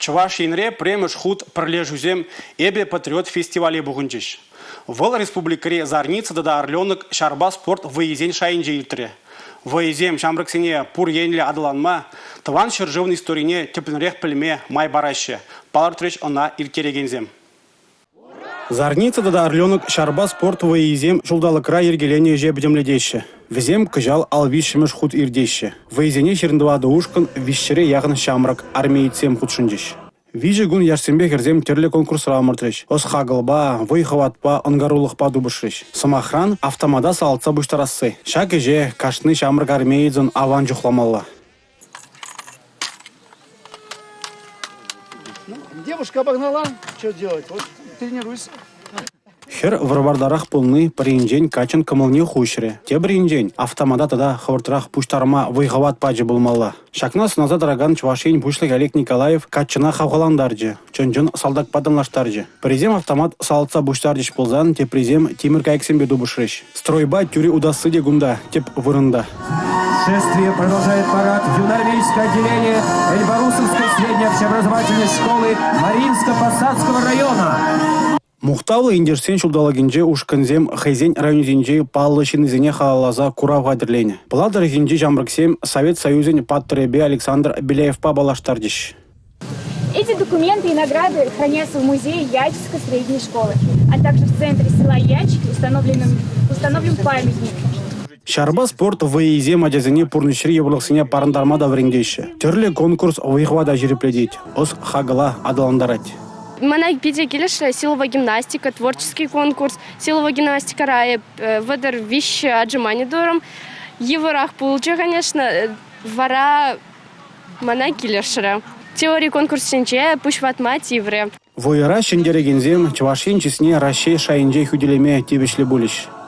Чӑваш Енре пӗрремӗш хут пӗрлешӳсем «Эпӗ патриот» фестивале пухӑнчӗҫ. Вӑл республикӑри «Зарница» тата «Орленок» ҫарпа спорт вӑййисен шайӗнче иртрӗ. Вӑйӑсем ҫамрӑксене пур енлӗ аталанма, Тӑван ҫӗршывӑн историне тӗплӗнрех пӗлме май параҫҫӗ, палӑртрӗҫ ӑна ирттерекенсем. «Зарница» тата «Орленок» ҫарпа спорт вӑййисем ҫулталӑкра йӗркеленӗ ӗҫе пӗтӗмлетеҫҫӗ. Вӗсем кӑҫал 53-мӗш хут иртеҫҫӗ. Вӑйӑсене 24 ушкӑн 300-е яхӑн ҫамрӑк армеецсем хутшӑнчӗҫ. Виҫӗ кун яшсемпе хӗрсем тӗрлӗ конкурсра ӑмӑртрӗҫ. Ӑс-хакӑлпа, вӑй-хӑватпа, ӑнкарулӑхпа тупӑшрӗҫ. Сӑмахран, автомата салатса пуҫтарасси. Ҫак ӗҫе кашни ҫамрӑк армеецӑн аван чухламалла. Девушка обогнала, что делать? Вот тренируйся. Хӗр вӑр-вартарах пулни пӗр енчен каччӑн кӑмӑлне хуҫрӗ, тепӗр енчен автомата тата хӑвӑртрах пуҫтарма вӑй-хӑват пачӗ пулмалла. Ҫакна сӑнаса тӑракан Чӑваш Ен Пуҫлӑхӗ Олег Николаев каччӑна хавхалантарчӗ, чӑн-чӑн салтакпа танлаштарчӗ. Пӗрисем автомат салатса пуҫтарчӗҫ пулсан, теприсем тимӗр кайӑксемпе тупӑшрӗҫ. Стройпа тӳрӗ утасси те кунта тӗп вырӑнта. Шествие продолжает парад юнармейское отделение Эльбарусовской средней общеобразовательной школы Мариинско-Посадского района. Мухтавлӑ ентешсен ҫулталӑкӗнче ушкӑнсем хӑйсен районӗсенчи паллӑ ҫыннисене халалласа курав хатӗрленӗ. Пӑла тӑрӑхӗнчи ҫамрӑксем Совет Союзӗн паттӑрӗпе Александр Беляевпа паллаштарчӗҫ. Эти документы и награды хранятся в музее Яльчикской средней школы, а также в центре села Яльчики установлен памятник. Ҫарпа спорт вӑййисем ачасене пурнӑҫри йывӑрлӑхсене парӑнтарма та вӗрентеҫҫӗ. Тӗрлӗ конкурс вӑй-хӑвата ҫирӗплетет, ӑс-хакӑла аталантарать. Мана питӗ килӗшрӗ силовая гимнастика, творческий конкурс. Силовая гимнастикӑра эп 33 отжимани турӑм. Йывӑрах пулчӗ, конечно. Вара Мана килӗшрӗ. Теори конкурсӗнче пуҫ ватма тиврӗ. Вӑйӑра ҫӗнтерекенсем Чӑваш Ен чысне Раҫҫей шайӗнче хӳтӗлеме тивӗҫлӗ пулӗҫ.